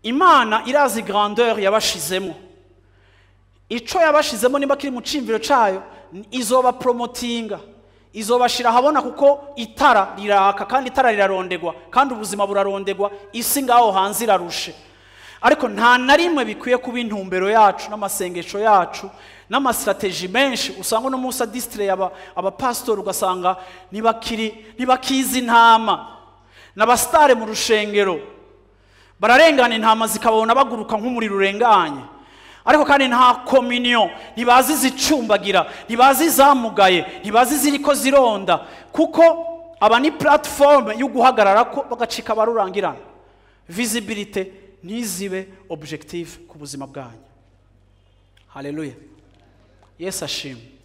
Imana irazi grandeur yabashizemo. Ico yabashizemo niba kiri mu cimviro cayo, izoba promotinga, izobashira habona, kuko itara riraka kandi itara rirarondegwa kandi ubuzima burarondegwa, isi ngaho hanze irarushe. Ariko nta na rimwe bikwiye kuba intumbero yacu n'amasengesho yacu n'ama stratégies menshi. Usanga uno munsi adisitire abapasitori, ugasanga ntibakiri, ntibakizi intama n'aba stars mu rushengero, bararengana intama zikabona baguruka nk'umuriro urenganye. Ariko kandi nta communion, ntibazi izicumbagira, ntibazi izamugaye, ntibazi iziriko zironda, kuko aba ni plateforme yo guhagarara ko bagacika barurangirana. Visibilité ntizibe objectif ku buzima bwanyu. Haleluya, Yesu ashimwe.